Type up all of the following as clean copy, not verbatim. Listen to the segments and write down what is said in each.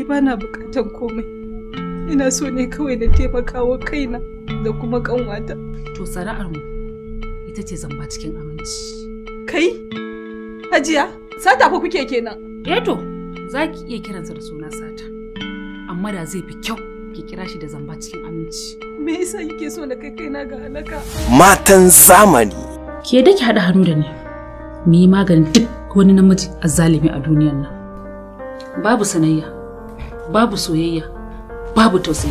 bana bukatan komai. Ina so ne kawai na taimaka wa kaina da kuma kanwata. To sana'ar mu ita ce zamba cikin aminci. Kai? Hajiya, sata fa kuke kenan. Eh to, za ki iya kiransa da suna sata. Amma da zai fi kyau ki kira shi da zamba cikin aminci. Me yasa kike so na kai kaina ga halaka? Matan zamani. Ke da ki haɗa hannu da ni. Mu yi maganin duk wani namiji azzalimi a duniyar nan. Babu sanayya, babu soyayya, babu tausayi.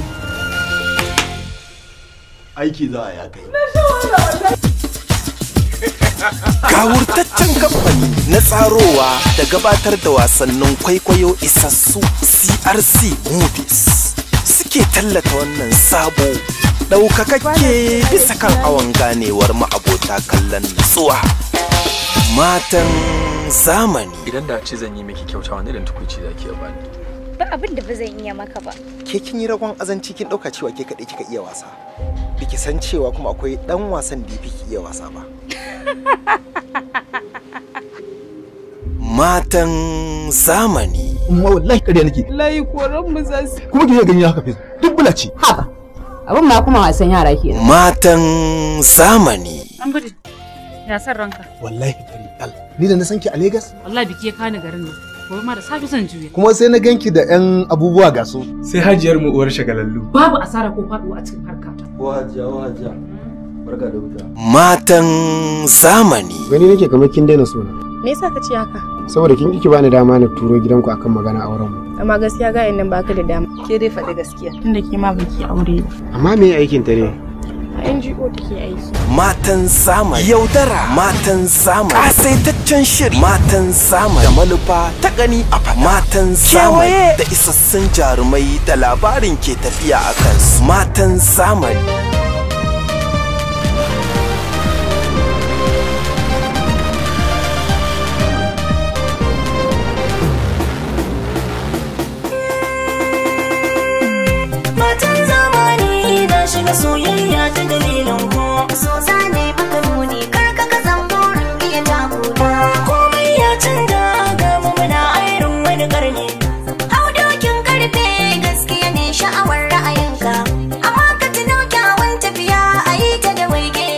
Aiki za a ya kai. Gawurtaccen kamfani na tsarowa da gabatar da wasannin kwaikwayo isassu CRC Movies suke tallata wannan sabo ɗaukakakke bisa kan awon ganewar ma'abota kallon nutsuwa. Matan zamani. Idan da ce zan yi miki kyauta, wani irin tukuici za ki iya bani? Ba abin da ba zan iya maka ba. Ke kin yi ragon azanci, kin ɗauka cewa ke kaɗai kika iya wasa. Biki san cewa kuma akwai ɗan wasan da yafi ki iya wasa ba. Matan zamani. Amma wallahi ƙarya nake. Layi koran mu za su. Kuma ki gani haka fes. Duk bula ce. Haba. Abin ma kuma wasan yara kenan. Matan zamani. An gudu. Ya san ranka. Wallahi fari dal. Ni da na san ki a Lagos. Wallahi biki ya kani garin nan. Gobe ma da safe zan juya. Kuma sai na ganki da ƴan abubuwa ga su. Sai hajiyar mu uwar shagalallu. Babu asara ko faɗuwa a cikin harkata. Ko hajiya, ko hajiya. Barka da wuta. Matan zamani. Gani nake kamar kin daina sona. Me yasa ka ce haka? Saboda kin ki bani dama na turo gidanku akan magana auren mu. Amma gaskiya ga nan baka da dama. Ke dai faɗi gaskiya. Tunda ke ma baki aure ba. Amma me aikin ta ne? A NGO take aiki. Matan zamani. Yaudara. Matan zamani. Kasaitaccen shiri. Matan zamani. Da manufa ta gani a faɗa. Matan zamani. Kewaye da isassun jarumai da labarin ke tafiya a kansu. Matan zamani. Matan zamani na shiga soyayya ta dalilin ku. So zane maka nuni kar ka ka zamburin iya takuna. Komai ya canza ga mu muna irin wani karni. Hau dokin karfe gaskiya ne sha'awar ra'ayinka. Amma ka tuno kyawun tafiya a yi ta da waige.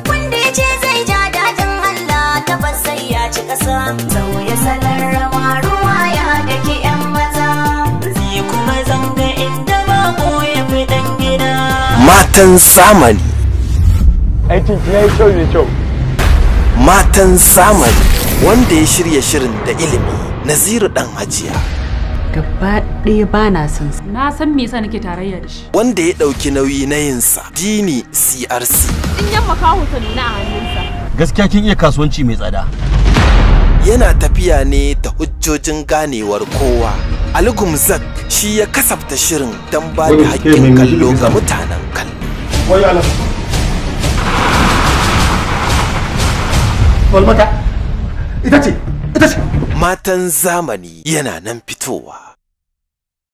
Wanda ya ce zai ja dajin Allah tabbas sai ya ci ƙasa. Sauya salon rawa ruwa ya dake 'yan maza. Ni kuma zanga inda ba ko ya fi dan gida. Matan zamani. Aikin ki yayi kyau mai kyau. Matan zamani. Wanda ya shirya shirin da ilimi Naziru Dan Hajiya. Gaba ɗaya ba na son sa. Na san me yasa nake tarayya da shi. Wanda ya ɗauki nauyi na yinsa Dini CRC. In yamma kawo ta nuna a hannunsa. Gaskiya kin iya kasuwanci mai tsada. Yana tafiya ne da hujjojin ganewar kowa. Ali Gumzak shi ya kasafta shirin don ba da haƙƙin kallo ga mutanen kallo. Wayo Allah. Falmata. Ita ce. Ita ce. Matan zamani yana nan fitowa.